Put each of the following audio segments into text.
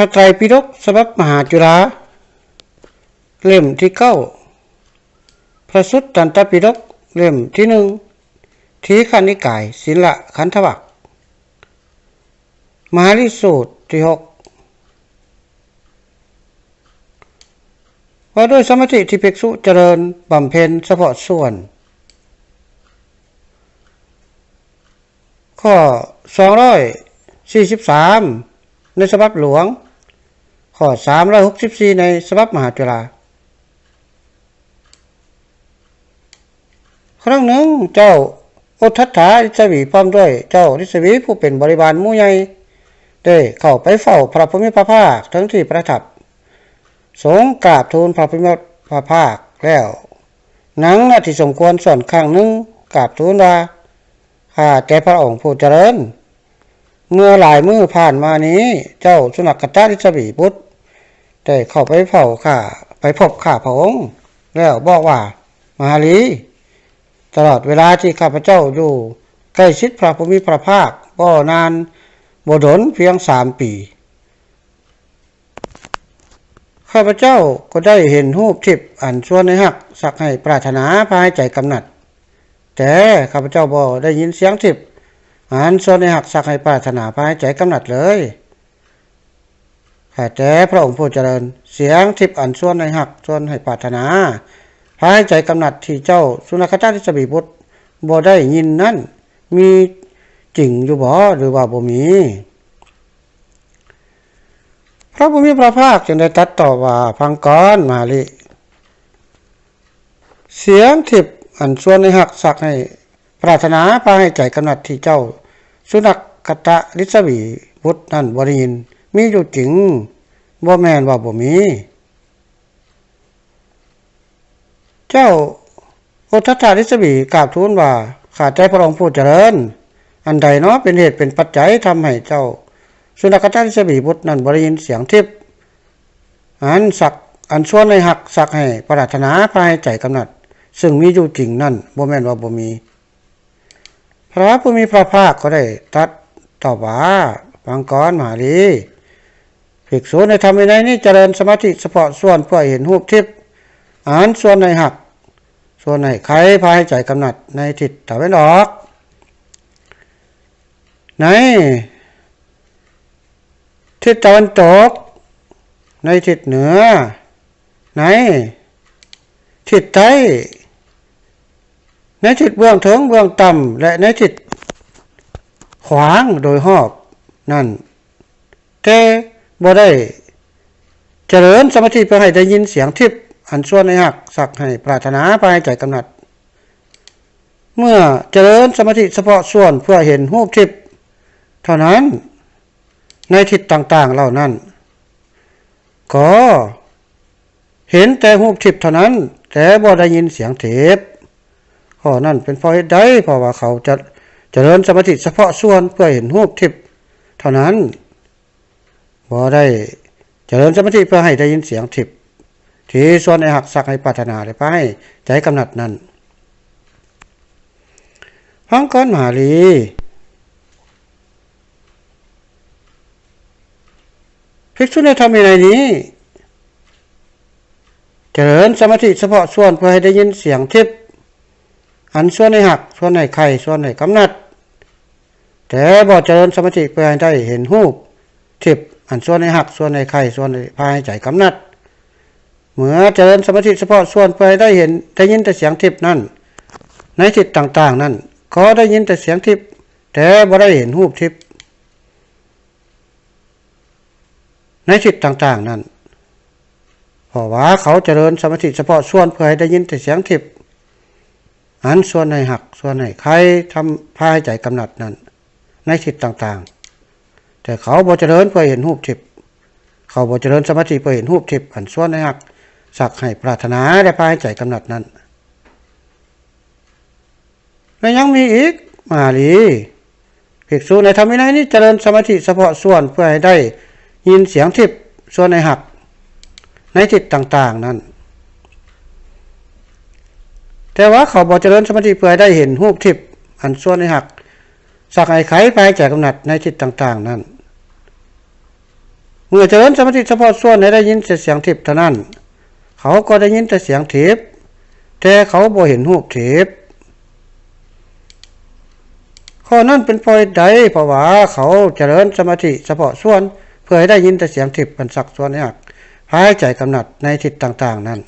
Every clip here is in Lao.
ພະໄຕຣປິດົກສະບັບມະຫາຈຸລາ ເຫຼັ້ມທີເກົ້າ, ພະສຸດຕັນຕະປິດົກເຫຼັ້ມທີໜຶ່ງ, ທີຄະນິກາຍ ສິນລະຂັນທະວັກ, ມະຫາລິສູດທີຫົກ ວ່າດ້ວຍສະມາທິທີ່ພິກສຸຈະເລີນບຳເພັນສະເພາະສ່ວນ. ຂໍ້ສອງຮ້ອຍສີ່ສິບສາມ ໃນສະບັບຫຼວງ, ຂໍ້ສາມຮ້ອຍຫົກສິບສີ່ ໃນສະບັບມະຫາຈຸລາ. ຄັ້ງໜຶ່ງ, ເຈົ້າອຸທັດຖາລິດສະວີ ພ້ອມດ້ວຍເຈົ້າລິດສະວີຜູ້ເປັນບໍລິວານໝູ່ໃຫຍ່ ໄດ້ເຂົ້າໄປເຝົ້າພະຜູ້ມີພະພາກເຖິງທີ່ປະທັບ, ຊົງກາບທູນພະຜູ້ມີພະພາກແລ້ວ ນັ່ງ ນະ ທີ່ສົມຄວນສ່ວນຂ້າງໜຶ່ງ ກາບທູນວ່າ, ຂ້າແຕ່ພະອົງຜູ້ຈະເລີນ, ເມື່ອຫຼາຍມື້ຜ່ານມານີ້ ເຈົ້າສຸນັກຄະຕະລິດສະວີບຸດ ໄດ້ເຂົ້າໄປເຝົ້າຂ້າ, ໄປພົບຂ້າພະອົງ ແລ້ວບອກວ່າ, ມະຫາລີ, ຕະຫຼອດເວລາທີ່ຂ້າພະເຈົ້າຢູ່ໃກ້ຊິດພະຜູ້ມີພະພາກບໍ່ນານ, ບໍ່ດົນ, ພຽງສາມປີ, ຂ້າພະເຈົ້າກໍໄດ້ເຫັນຮູບທິບອັນຊວນໃຫ້ຮັກຊັກໃຫ້ປາດຖະໜາພາໃຫ້ໃຈກຳໜັດ, ແຕ່ຂ້າພະເຈົ້າບໍ່ໄດ້ຍິນສຽງທິບອັນຊວນໃຫ້ຮັກຊັກໃຫ້ປາດຖະໜາພາໃຫ້ໃຈກຳໜັດເລີຍ. ຂ້າແຕ່ພະອົງຜູ້ຈະເລີນ, ສຽງທິບອັນຊວນໃຫ້ຮັກຊວນໃຫ້ປາດຖະໜາພາໃຫ້ໃຈກຳໜັດທີ່ເຈົ້າສຸນັກຄະຕະລິດສະວີບຸດບໍ່ໄດ້ຍິນນັ້ນ ມີຈິງຢູ່ບໍ່ ຫຼືວ່າບໍ່ມີ? ພະຜູ້ມີພະພາກຈຶ່ງໄດ້ຕັດຕອບວ່າ, ຟັງກ່ອນ ມະຫາລີ, ສຽງທິບອັນຊວນໃຫ້ຮັກຊັກໃຫ້ປາດຖະໜາພາໃຫ້ໃຈກຳໜັດທີ່ເຈົ້າສຸນັກຄະຕະລິດສະວີບຸດນັ້ນບໍ່ໄດ້ຍິນ ມີຢູ່ຈິງ, ບໍ່ແມ່ນວ່າບໍ່ມີ. ເຈົ້າອຸທັດຖາລິດສະວີກາບທູນວ່າ, ຂ້າແຕ່ພະອົງຜູ້ຈະເລີນ, ອັນໃດເນາະເປັນເຫດເປັນປັດໄຈທຳໃຫ້ເຈົ້າສຸນັກຄະຕະລິດສະວີບຸດນັ້ນບໍ່ໄດ້ຍິນສຽງທິບ ອັນສັກ, ອັນຊວນໃຫ້ຮັກ, ສັກໃຫ້ປາດຖະໜາ, ພາໃຫ້ໃຈກຳໜັດ, ຊຶ່ງມີຢູ່ຈິງນັ້ນ, ບໍ່ແມ່ນວ່າບໍ່ມີ. ພະຜູ້ມີພະພາກກໍໄດ້ຕັດຕອບວ່າ, ຟັງກ່ອນ, ມະຫາລີ. ພິກສຸໃນທຳວິໄນນີ້ຈະເລີນສະມາທິສະເພາະສ່ວນເພື່ອເຫັນຮູບທິບ, ອັນຊວນໃຫ້ຮັກ, ຊວນໃຫ້ໃຄ່, ພາໃຫ້ໃຈກຳໜັດໃນທິດຕາເວັນອອກ. ໃນທິດຕາເວັນຕົກ, ໃນທິດເໜືອ, ໃນທິດໃຕ້, ໃນທິດເບື້ອງເທິງເບື້ອງຕ່ຳ ແລະ ໃນທິດຂວາງໂດຍຮອບນັ້ນ, ແຕ່ບໍ່ໄດ້ຈະເລີນສະມາທິເພື່ອໃຫ້ໄດ້ຍິນສຽງທິບ, ອັນຊວນໃຫ້ຮັກ, ສັກໃຫ້, ປາດຖະໜາ, ພາໃຫ້ໃຈກຳໜັດ. ເມື່ອຈະເລີນສະມາທິສະເພາະສ່ວນເພື່ອເຫັນຮູບທິບເທົ່ານັ້ນ, ໃນທິດຕ່າງໆເຫຼົ່ານັ້ນ ກໍເຫັນແຕ່ຮູບທິບເທົ່ານັ້ນ, ແຕ່ບໍ່ໄດ້ຍິນສຽງທິບ. ຂໍ້ນັ້ນເປັນເພາະເຫດໃດ? ເພາະວ່າເຂົາຈະ ຈະເລີນສະມາທິສະເພາະສ່ວນເພື່ອເຫັນຮູບທິບເທົ່ານັ້ນ, ບໍ່ໄດ້ຈະເລີນສະມາທິເພື່ອໃຫ້ໄດ້ຍິນສຽງທິບ ທີ່ຊວນໃຫ້ຮັກ, ສັກໃຫ້, ປາດຖະໜາ ແລະ ພາໃຫ້ໃຈກຳໜັດນັ້ນ. ຟັງກ່ອນ ມະຫາລີ. ພິກສຸໃນທຳວິໄນນີ້ຈະເລີນສະມາທິສະເພາະສ່ວນເພື່ອໃຫ້ໄດ້ຍິນສຽງທິບ, ອັນຊວນໃຫ້ຮັກ, ຊວນໃຫ້ໃຄ່, ຊວນໃຫ້ກຳໜັດ, ແຕ່ບໍ່ຈະເລີນສະມາທິເພື່ອໃຫ້ໄດ້ເຫັນຮູບທິບ, ອັນຊວນໃຫ້ຮັກ, ຊວນໃຫ້ໃຄ່, ຊວນໃຫ້ພາໃຫ້ໃຈກຳໜັດ. ເມື່ອຈະເລີນສະມາທິສະເພາະສ່ວນເພື່ອໃຫ້ໄດ້ເຫັນ, ໄດ້ຍິນແຕ່ສຽງທິບນັ້ນ, ໃນທິດຕ່າງໆນັ້ນ ກໍໄດ້ຍິນແຕ່ສຽງທິບ, ແຕ່ບໍ່ໄດ້ເຫັນຮູບທິບ ໃນທິດຕ່າງໆນັ້ນ, ເພາະວ່າເຂົາຈະເລີນສະມາທິສະເພາະສ່ວນເພື່ອໃຫ້ໄດ້ຍິນແຕ່ສຽງທິບ, ອັນຊວນໃຫ້ຮັກ, ຊວນໃຫ້ໃຄ່, ທຳ, ພາໃຫ້ໃຈກຳໜັດນັ້ນ ໃນທິດຕ່າງໆ, ແຕ່ເຂົາບໍ່ຈະເລີນເພື່ອເຫັນຮູບທິບ, ເຂົາບໍ່ຈະເລີນສະມາທິເພື່ອເຫັນຮູບທິບ, ອັນຊວນໃຫ້ຮັກ, ສັກໃຫ້, ປາດຖະໜາ ແລະ ພາໃຫ້ໃຈກຳໜັດນັ້ນ. ແລະ ຍັງມີອີກ, ມະຫາລີ. ພິກສຸໃນທຳວິໄນນີ້ຈະເລີນສະມາທິສະເພາະສ່ວນເພື່ອໃຫ້ໄດ້ຍິນສຽງທິບ, ຊວນໃຫ້ຮັກ, ໃນທິດຕ່າງໆນັ້ນ, ແຕ່ວ່າເຂົາບໍ່ຈະເລີນສະມາທິເພື່ອໃຫ້ໄດ້ເຫັນຮູບທິບ, ອັນຊວນໃຫ້ຮັກ, ສັກໃຫ້ໃຄ່, ພາໃຫ້ໃຈກຳໜັດ ໃນທິດຕ່າງໆນັ້ນ. ເມື່ອຈະເລີນສະມາທິສະເພາະສ່ວນໃຫ້ໄດ້ຍິນແຕ່ສຽງທິບເທົ່ານັ້ນ, ເຂົາກໍໄດ້ຍິນແຕ່ສຽງທິບ, ແຕ່ເຂົາບໍ່ເຫັນຮູບທິບ. ຂໍ້ນັ້ນເປັນເພາະເຫດໃດ? ເພາະວ່າເຂົາຈະເລີນສະມາທິສະເພາະສ່ວນ ເພື່ອໃຫ້ໄດ້ຍິນແຕ່ສຽງທິບອັນສັກສ່ວນໃນຮັກພາຍໃຈກຳໜັດໃນທິດຕ່າງໆນັ້ນ,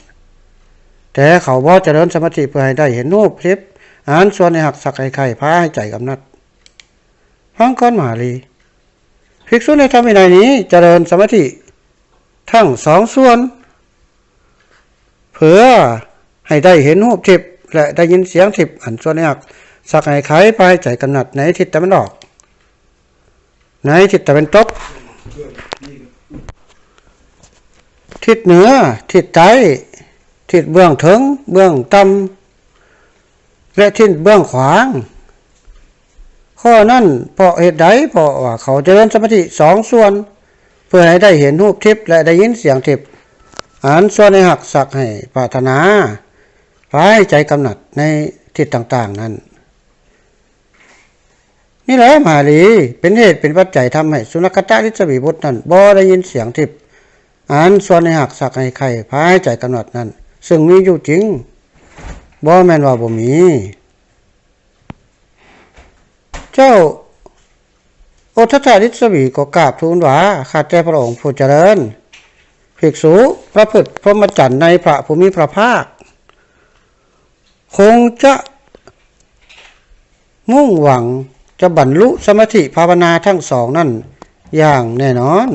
ແຕ່ເຂົາບໍ່ຈະເລີນສະມາທິເພື່ອໃຫ້ໄດ້ເຫັນຮູບທິບອັນສ່ວນໃນຮັກສັກໃຫ້ໃຄ່ພາຍໃຈກຳໜັດ. ຟັງກ່ອນມະຫາລີ. ພິກສຸໃນທຳວິໄນນີ້ຈະເລີນສະມາທິທັງສອງສ່ວນ ເພື່ອໃຫ້ໄດ້ເຫັນຮູບທິບ ແລະ ໄດ້ຍິນສຽງທິບອັນສ່ວນໃນຮັກສັກໃຫ້ໃຄ່ພາຍໃຈກຳໜັດໃນທິດຕາເວັນອອກ, ໃນທິດຕາເວັນຕົກ, ທິດເໜືອ, ທິດໃຕ້, ທິດເບື້ອງເທິງ, ເບື້ອງຕ່ຳ ແລະ ທິດເບື້ອງຂວາງ. ຂໍ້ນັ້ນເພາະເຫດໃດ? ເພາະວ່າເຂົາຈະເລີນສະມາທິສອງສ່ວນ ເພື່ອໃຫ້ໄດ້ເຫັນຮູບທິບ ແລະ ໄດ້ຍິນສຽງທິບ ອັນສ່ວນໃນຮັກສັກໃຫ້ປາດຖະໜາພາຍໃຈກຳໜັດໃນທິດຕ່າງໆນັ້ນ. ນີ້ແຫຼະມະຫາລີ ເປັນເຫດເປັນປັດໄຈທຳໃຫ້ສຸນັກຂະຕະລິດສະຫວີບຸດນັ້ນບໍ່ໄດ້ຍິນສຽງທິບ ອັນສ່ວນໃນຮັກສັກໃຫ້ໃຄ່ພາຍໃຈກຳໜັດນັ້ນ ເຊິ່ງມີຢູ່ຈິງ, ບໍ່ແມ່ນວ່າບໍ່ມີ. ເຈົ້າໂອທັດຕະລິດສະຫວີກໍກາບທູນວ່າ, ຂ້າແຕ່ພະອົງຜູ້ຈະເລີນ, ພິກສຸປະພຶດພົມມະຈັນໃນພະຜູ້ມີພະພາກ ຄົງຈະມຸ່ງຫວັງຈະບັນລຸສະມາທິພາວະນາທັງສອງນັ້ນຢ່າງແນ່ນອນ.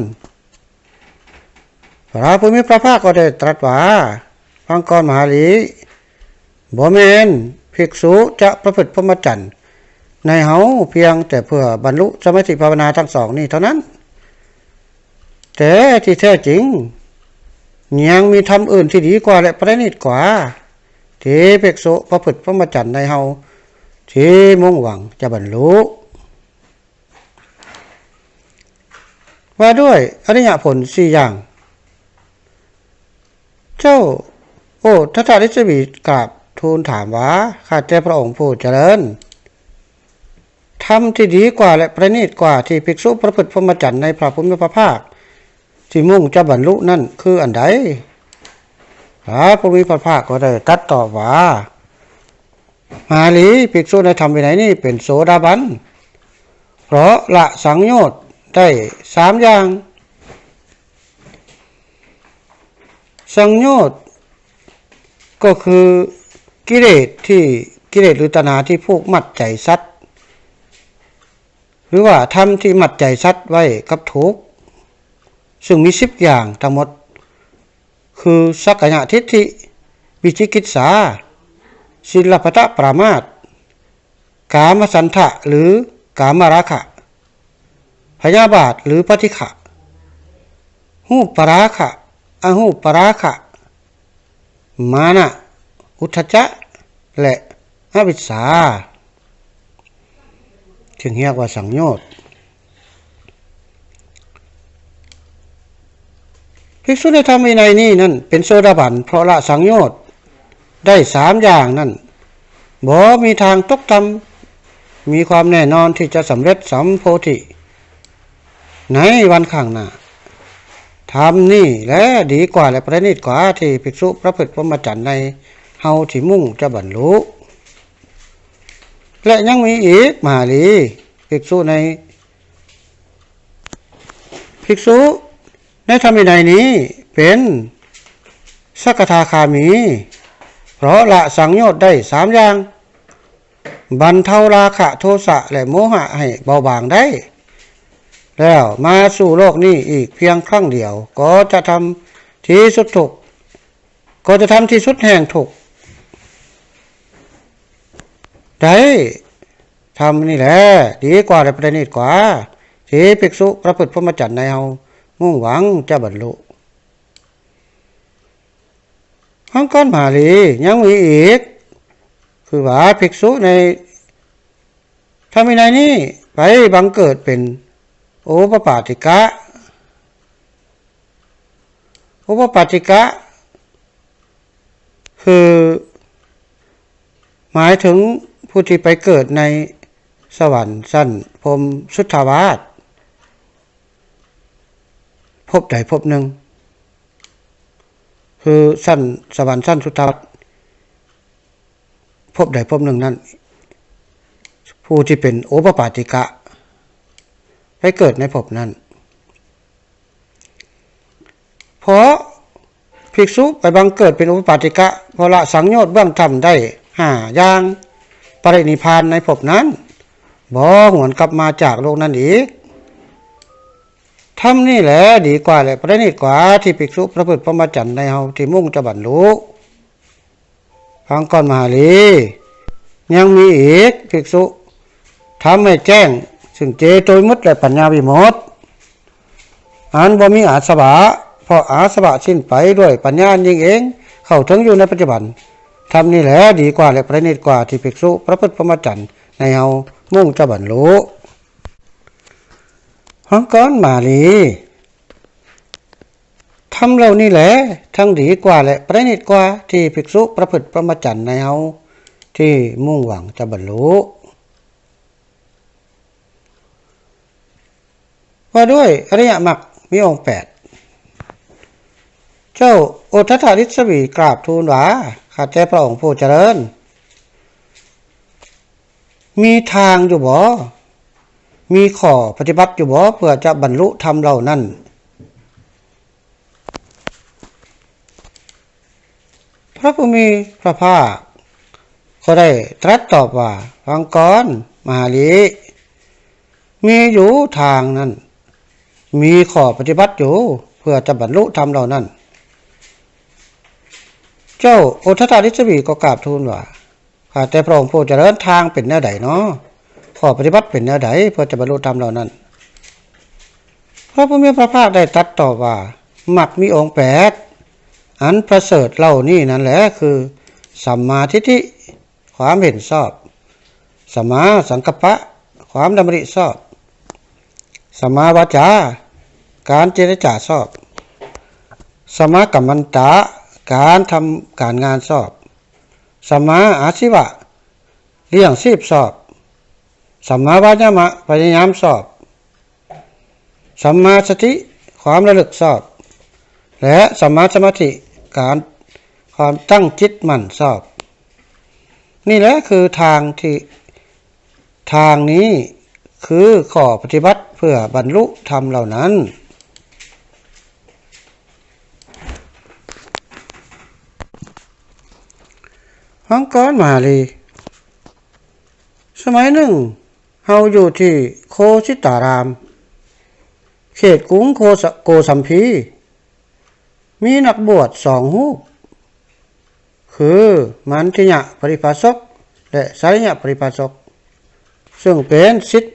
ພະຜູ້ມີພະພາກກໍໄດ້ຕລັດວ່າ, ຟັງກ່ອນມະຫາລີ, ບໍ່ແມ່ນພິກສຸຈະປະພຶດພົມມະຈັນໃນເຮົາພຽງແຕ່ເພື່ອບັນລຸສະມາທິພາວະນາທັງສອງນີ້ເທົ່ານັ້ນ, ແຕ່ທີ່ແທ້ຈິງຍັງມີທຳອື່ນທີ່ດີກວ່າ ແລະ ປະນີດກວ່າ ທີ່ພິກສຸປະພຶດພົມມະຈັນໃນເຮົາທີ່ມຸ່ງຫວັງຈະບັນລຸ ວ່າດ້ວຍອະລິຍະຜົນສີ່ຢ່າງ. ເຈົ້າໂອທັດຕະລິດສະຫວີກາບທູນຖາມວ່າ, ຂ້າແຕ່ພະອົງຜູ້ຈະເລີນ, ທຳທີ່ດີກວ່າ ແລະ ປະນີດກວ່າທີ່ພິກສຸປະພຶດພົມມະຈັນໃນພະຜູ້ມີພະພາກທີ່ມຸ່ງຈະບັນລຸນັ້ນຄືອັນໃດ? ພະຜູ້ມີພະພາກກໍໄດ້ຕັດຕອບວ່າ, ມະຫາລີ, ພິກສຸໃນທຳວິໄນນີ້ເປັນໂສດາບັນ ເພາະລະສັງໂຍດໄດ້ສາມຢ່າງ. ສັງໂຍດກໍຄືກິເລດທີ່, ກິເລດ ຫຼື ຕັນຫາທີ່ຜູກມັດໃຈສັດ ຫຼືວ່າທຳທີ່ມັດໃຈສັດໄວ້ກັບທຸກ, ຊຶ່ງມີສິບຢ່າງທັງໝົດ ຄື ສັກກາຍະທິດຖິ, ວິຈິກິດສາ, ສິນລະພັດຕະປະມາດ, ກາມະສັນທະ ຫຼື ກາມະລາຄະ, ພະຍາບາດ ຫຼື ປະຕິຄະ, ຮູບປະລາຄະ, ອະຮູບປະລາຄະ, ມານະ, ອຸດທະຈະ ແລະ ອະວິດຊາ ຈຶ່ງຮຽກວ່າສັງໂຍດ. ພິກສຸໃນທຳວິໄນນີ້ນັ້ນເປັນໂສດາບັນ ເພາະລະສັງໂຍດໄດ້ສາມຢ່າງນັ້ນ ບໍ່ມີທາງຕົກຕ່ຳ, ມີຄວາມແນ່ນອນທີ່ຈະສຳເລັດສຳໂພທິໃນວັນຂ້າງໜ້າ. ທຳນີ້ແຫຼະດີກວ່າ ແລະ ປະນີດກວ່າທີ່ພິກສຸປະພຶດພົມມະຈັນໃນເຮົາທີ່ມຸ່ງຈະບັນລຸ. ແລະ ຍັງມີອີກ, ມະຫາລີ, ພິກສຸໃນ, ພິກສຸໃນທຳວິໄນນີ້ເປັນສະກະທາຄາມີ, ເພາະລະສັງໂຍດໄດ້ສາມຢ່າງ, ບັນເທົາລາຄະ, ໂທສະ ແລະ ໂມຫະໃຫ້ເບົາບາງໄດ້, ແລ້ວມາສູ່ໂລກນີ້ອີກພຽງຄັ້ງດຽວ, ກໍຈະທຳທີ່ສຸດທຸກ, ກໍຈະທຳທີ່ສຸດແຫ່ງທຸກໄດ້. ທຳນີ້ແຫຼະດີກວ່າ ແລະ ປະນີດກວ່າ ທີ່ພິກສຸປະພຶດພົມມະຈັນໃນເຮົາມຸ່ງຫວັງຈະບັນລຸ. ຟັງກ່ອນມະຫາລີ, ຍັງມີອີກ, ຄືວ່າພິກສຸໃນທຳວິໄນນີ້ໄປບັງເກີດເປັນໂອປະປາຕິກະ. ໂອປະປາຕິກະ ຄື ໝາຍເຖິງຜູ້ທີ່ໄປເກີດໃນສະຫວັນຊັ້ນພົມສຸດທາວາດ, ເພ ພົບໃດພົບໜຶ່ງ ຄືຊັ້ນສະຫວັນຊັ້ນສຸດທາວາດ ພົບໃດພົບໜຶ່ງນັ້ນ ຜູ້ທີ່ເປັນໂອປະປາຕິກະ ໄປເກີດໃນພົບນັ້ນ. ເພາະ ພິກສຸໄປບັງເກີດເປັນໂອປະປາຕິກະ ເພາະລະສັງໂຍດເບື້ອງທຳໄດ້ຫ້າຢ່າງ ປະລິນິບພານໃນພົບນັ້ນ ບໍ່ຫວນກັບມາຈາກໂລກນັ້ນອີກ. ທຳນີ້ແຫຼະດີກວ່າ ແລະ ປະນີດກວ່າ ທີ່ພິກສຸປະພຶດພົມມະຈັນໃນເຮົາທີ່ມຸ່ງຈະບັນລຸ. ຟັງກ່ອນມະຫາລີ, ຍັງມີອີກ ພິກສຸ ທຳໃຫ້ແຈ້ງ ຊຶ່ງເຈໂຕວິມຸດ ແລະ ປັນຍາວິມຸດ ອັນບໍ່ມີອາສະວະ, ເພາະອາສະວະສິ້ນໄປດ້ວຍປັນຍາອັນຍິ່ງເອງ ເຂົ້າເຖິງຢູ່ໃນປັດຈຸບັນ. ທຳນີ້ແຫຼະດີກວ່າ ແລະ ປະນີດກວ່າ ທີ່ພິກສຸປະພຶດພົມມະຈັນໃນເຮົາມຸ່ງຈະບັນລຸ. ຟັງກ່ອນມະຫາລີ. ທຳເຫຼົ່ານີ້ແຫຼະ ທັງດີກວ່າ ແລະ ປະນີດກວ່າ ທີ່ພິກສຸປະພຶດພົມມະຈັນໃນເຮົາທີ່ມຸ່ງຫວັງຈະບັນລຸ. ວ່າດ້ວຍອະລິຍະມັກມີອົງແປດ. ເຈົ້າໂອທັດຖະລິດສະວີກາບທູນວ່າ, ຂ້າແຕ່ພະອົງຜູ້ຈະເລີນ, ມີທາງຢູ່ບໍ່? ມີຂໍ້ປະຕິບັດຢູ່ບໍ່ ເພື່ອຈະບັນລຸທຳເຫຼົ່ານັ້ນ? ພະຜູ້ມີພະພາກກໍໄດ້ຕລັດຕອບວ່າ, ຟັງກ່ອນ ມະຫາລີ, ມີຢູ່ທາງນັ້ນ, ມີຂໍ້ປະຕິບັດຢູ່ ເພື່ອຈະບັນລຸທຳເຫຼົ່ານັ້ນ. ເຈົ້າໂອທັດຖະລິດສະວີກໍກາບທູນວ່າ, ຂ້າແຕ່ພະອົງຜູ້ຈະເລີນ, ທາງເປັນແນວໃດນໍ? ຂໍ້ປະຕິບັດເປັນແນວໃດ ເພື່ອຈະບັນລຸທຳເຫຼົ່ານັ້ນ? ພະຜູ້ມີພະພາກໄດ້ຕັດຕອບວ່າ, ມັກມີອົງແປດ ອັນປະເສີດເຫຼົ່ານີ້ນັ້ນແຫຼະ ຄື ສຳມາທິດຖິ ຄວາມເຫັນຊອບ, ສຳມາສັງກັບປະ ຄວາມດຳລິຊອບ, ສຳມາວາຈາ ການເຈລະຈາຊອບ, ສຳມາກັມມັນຕະ ການທຳການງານຊອບ, ສຳມາອາຊີວະ ລ້ຽງຊີບຊອບ, ສຳມາວາຍາມະ ພະຍາຍາມຊອບ, ສຳມາສະຕິ ຄວາມລະລຶກຊອບ ແລະ ສຳມາສະມາທິ ການ ຄວາມຕັ້ງຈິດໝັ້ນຊອບ. ນີ້ແຫຼະຄືທາງທີ່ ທາງນີ້ຄືຂໍ້ປະຕິບັດເພື່ອບັນລຸທຳເຫຼົ່ານັ້ນ. ຟັງກ່ອນມະຫາລີ, ສະໄໝໜຶ່ງເຮົາຢູ່ທີ່ໂຄສິຕາຣາມ ເຂດກຸງໂຄສະ ໂກສຳພີ. ມີນັກບວດສອງຮູບ ຄື ມັນທິຍະປະລິພາຊົກ ແລະ ສາລິຍະປະລິພາຊົກ ເຊິ່ງເປັນສິດ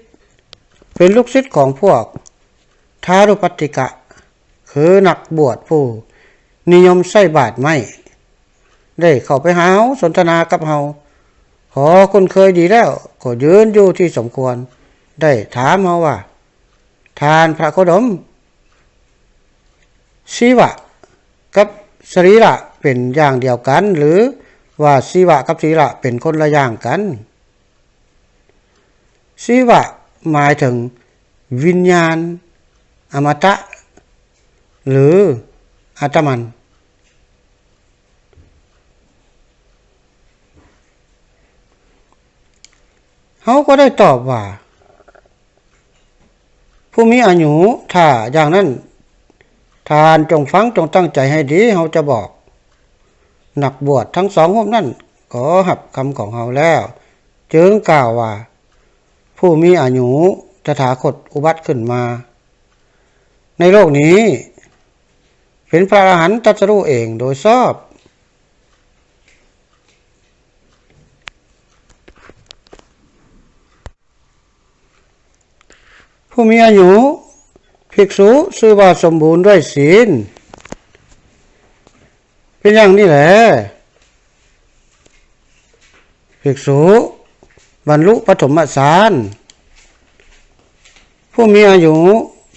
ເປັນລູກສິດຂອງພວກທາລຸປັດຕິກະ ຄືນັກບວດຜູ້ນິຍົມໃຊ້ບາດໄມ້ ໄດ້ເຂົ້າໄປຫາເຮົາ ສົນທະນາກັບເຮົາ ພໍຄຸ້ນເຄີຍດີແລ້ວ ກໍຢືນຢູ່ທີ່ສົມຄວນ ໄດ້ຖາມເຮົາວ່າ, ທ່ານພະໂຄດົມ, ຊີວະກັບສະລີລະເປັນຢ່າງດຽວກັນ ຫຼື ວ່າຊີວະກັບສະລີລະເປັນຄົນລະຢ່າງກັນ? ຊີວະໝາຍເຖິງວິນຍານອະມະຕະ ຫຼື ອາດຕະມັນ. ເຮົາກໍໄດ້ຕອບວ່າ, ຜູ້ມີອາຍຸ, ຖ້າຢ່າງນັ້ນ, ທ່ານຈົ່ງຟັງ, ຈົ່ງຕັ້ງໃຈໃຫ້ດີ, ເຮົາຈະບອກ. ນັກບວດທັງສອງຮູບນັ້ນກໍຮັບຄຳຂອງເຮົາແລ້ວ, ຈຶ່ງກ່າວວ່າ, ຜູ້ມີອາຍຸ, ຕະຖາຄົດອຸບັດຂຶ້ນມາໃນໂລກນີ້, ເປັນພະອະລະຫັນຕັດສະຮູ້ເອງໂດຍຊອບ. ຜູ້ມີອາຍຸ, ພິກສຸຊື່ວ່າສົມບູນດ້ວຍສິນ. ເປັນຢ່າງນີ້ແຫຼະ, ພິກສຸບັນລຸປະຖົມມະຊານ. ຜູ້ມີອາຍຸ,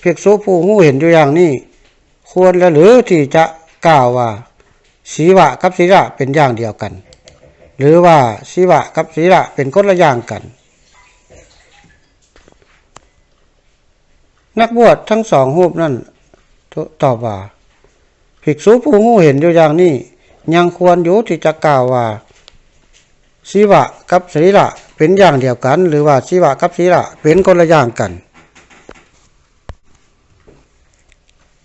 ພິກສຸຜູ້ຮູ້ເຫັນຢູ່ຢ່າງນີ້, ຄວນແລະຫຼືທີ່ຈະກ່າວວ່າ ຊີວະກັບສະລີລະເປັນຢ່າງດຽວກັນ ຫຼືວ່າ ຊີວະກັບສະລີລະເປັນຄົນລະຢ່າງກັນ? ນັກບວດທັງສອງຮູບນັ້ນ ຕ- ຕອບວ່າ ພິກສຸຜູ້ຮູ້ເຫັນຢູ່ຢ່າງນີ້ ຍັງຄວນຢູ່ທີ່ຈະກ່າວວ່າ ຊີວະກັບສະລີລະເປັນຢ່າງດຽວກັນ ຫຼືວ່າຊີວະກັບສະລີລະເປັນຄົນລະຢ່າງກັນ.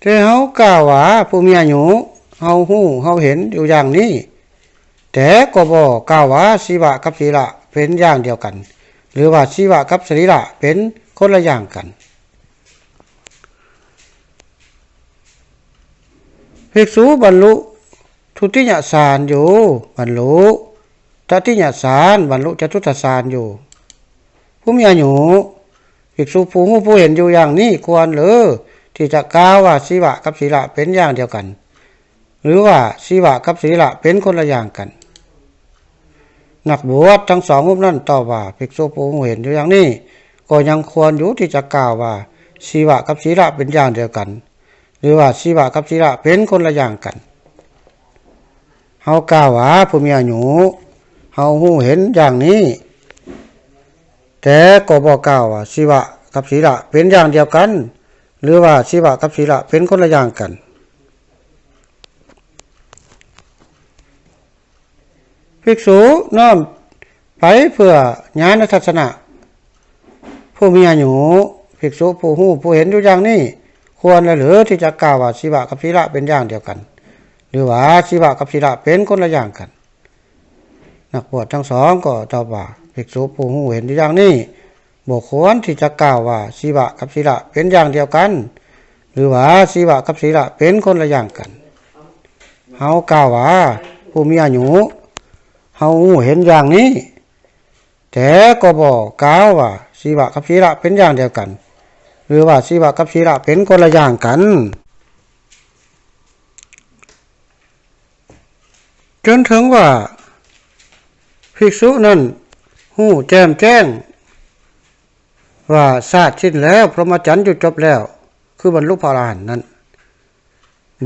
ແຕ່ເຮົາກ່າວວ່າ ຜູ້ມີອາຍຸ ເຮົາຮູ້ ເຮົາເຫັນຢູ່ຢ່າງນີ້ ແຕ່ກໍບໍ່ກ່າວວ່າ ຊີວະກັບສະລີລະເປັນຢ່າງດຽວກັນ ຫຼືວ່າຊີວະກັບສະລີລະເປັນຄົນລະຢ່າງກັນ. ພິກສຸບັນລຸທຸຕິຍະສານຢູ່ ບັນລຸຕະຕິຍະສານ ບັນລຸຈະຕຸດຖະສານຢູ່. ຜູ້ມີອາຍຸ ພິກສຸຜູ້ຮູ້ຜູ້ເຫັນຢູ່ຢ່າງນີ້ ຄວນເລີທີ່ຈະກ່າວວ່າ ຊີວະກັບສະລີລະເປັນຢ່າງດຽວກັນ ຫຼືວ່າຊີວະກັບສະລີລະເປັນຄົນລະຢ່າງກັນ. ນັກບວດທັງສອງຮູບນັ້ນຕອບວ່າ ພິກສຸຜູ້ຮູ້ເຫັນຢູ່ຢ່າງນີ້ ກໍຍັງຄວນຢູ່ທີ່ຈະກ່າວວ່າ ຊີວະກັບສະລີລະເປັນຢ່າງດຽວກັນ ຫຼືວ່າຊີວະກັບສະລີລະເປັນຄົນລະຢ່າງກັນ. ເຮົາກ່າວວ່າ ຜູ້ມີອາຍຸ ເຮົາຮູ້ເຫັນຢ່າງນີ້ ແຕ່ກໍບໍ່ກ່າວວ່າ ຊີວະກັບສະລີລະເປັນຢ່າງດຽວກັນ ຫຼືວ່າຊີວະກັບສະລີລະເປັນຄົນລະຢ່າງກັນ. ພິກສຸນ້ອມໄປເພື່ອຍານະທັດສະນະ. ຜູ້ມີອາຍຸ ພິກສຸຜູ້ຮູ້ຜູ້ເຫັນຢູ່ຢ່າງນີ້ ຄວນແລະເລີທີ່ຈະກ່າວວ່າ ຊີວະກັບສະລີລະເປັນຢ່າງດຽວກັນ ຫຼືວ່າຊີວະກັບສະລີລະເປັນຄົນລະຢ່າງກັນ. ນັກບວດທັງສອງກໍຕອບວ່າ ພິກສຸຜູ້ຮູ້ເຫັນຢູ່ຢ່າງນີ້ ບໍ່ຄວນທີ່ຈະກ່າວວ່າ ຊີວະກັບສະລີລະເປັນຢ່າງດຽວກັນ ຫຼືວ່າຊີວະກັບສະລີລະເປັນຄົນລະຢ່າງກັນ. ເຮົາກ່າວວ່າ ຜູ້ມີອາຍຸ ເຮົາຮູ້ເຫັນຢ່າງນີ້ ແຕ່ກໍບໍ່ກ່າວວ່າ ຊີວະກັບສະລີລະເປັນຢ່າງດຽວກັນ ຫຼືວ່າຊີວະກັບສະລີລະເປັນຄົນລະຢ່າງກັນ. ຈົນເຖິງວ່າ ພິກສຸນັ້ນຮູ້ແຈ່ມແຈ້ງວ່າຊາດສິ້ນແລ້ວ ພົມມະຈັນຢູ່ຈົບແລ້ວ ຄືບັນລຸພະອະລະຫັນນັ້ນ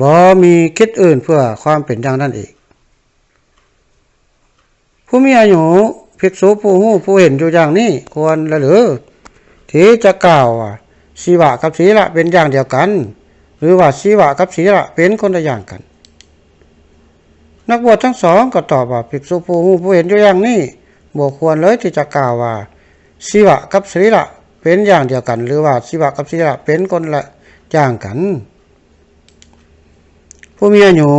ບໍ່ມີກິດອື່ນເພື່ອຄວາມເປັນຢ່າງນັ້ນອີກ. ຜູ້ມີອາຍຸ ພິກສຸຜູ້ຮູ້ຜູ້ເຫັນຢູ່ຢ່າງນີ້ ຄວນແລະເລີທີ່ຈະກ່າວວ່າ ຊີວະກັບສະລີລະເປັນຢ່າງດຽວກັນ ຫຼືວ່າຊີວະກັບສະລີລະເປັນຄົນລະຢ່າງກັນ. ນັກບວດທັງສອງກໍຕອບວ່າ ພິກສຸຜູ້ຮູ້ຜູ້ເຫັນຢູ່ຢ່າງນີ້ ບໍ່ຄວນເລີຍທີ່ຈະກ່າວວ່າ ຊີວະກັບສະລີລະເປັນຢ່າງດຽວກັນ ຫຼືວ່າຊີວະກັບສະລີລະເປັນຄົນລະຢ່າງກັນ. ຜູ້ມີອາຍຸ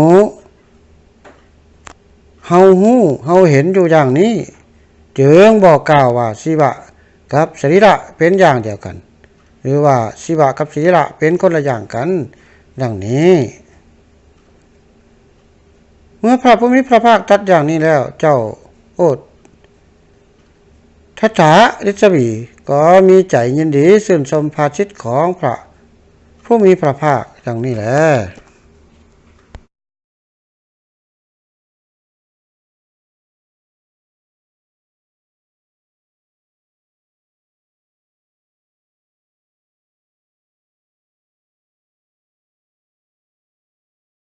ເຮົາຮູ້ເຮົາເຫັນຢູ່ຢ່າງນີ້ ຈຶ່ງບໍ່ກ່າວວ່າ ຊີວະກັບສະລີລະເປັນຢ່າງດຽວກັນ ຫຼືວ່າຊີວະກັບສະລີລະເປັນຄົນລະຢ່າງກັນ ດັ່ງນີ້. ເມື່ອພະຜູ້ມີພະພາກຕັດຢ່າງນີ້ແລ້ວ ເຈົ້າໂອດທັດຖະລິດສະວີກໍມີໃຈຍິນດີຊື່ນຊົມພາສິດຂອງພະຜູ້ມີພະພາກດັ່ງນີ້ແລ.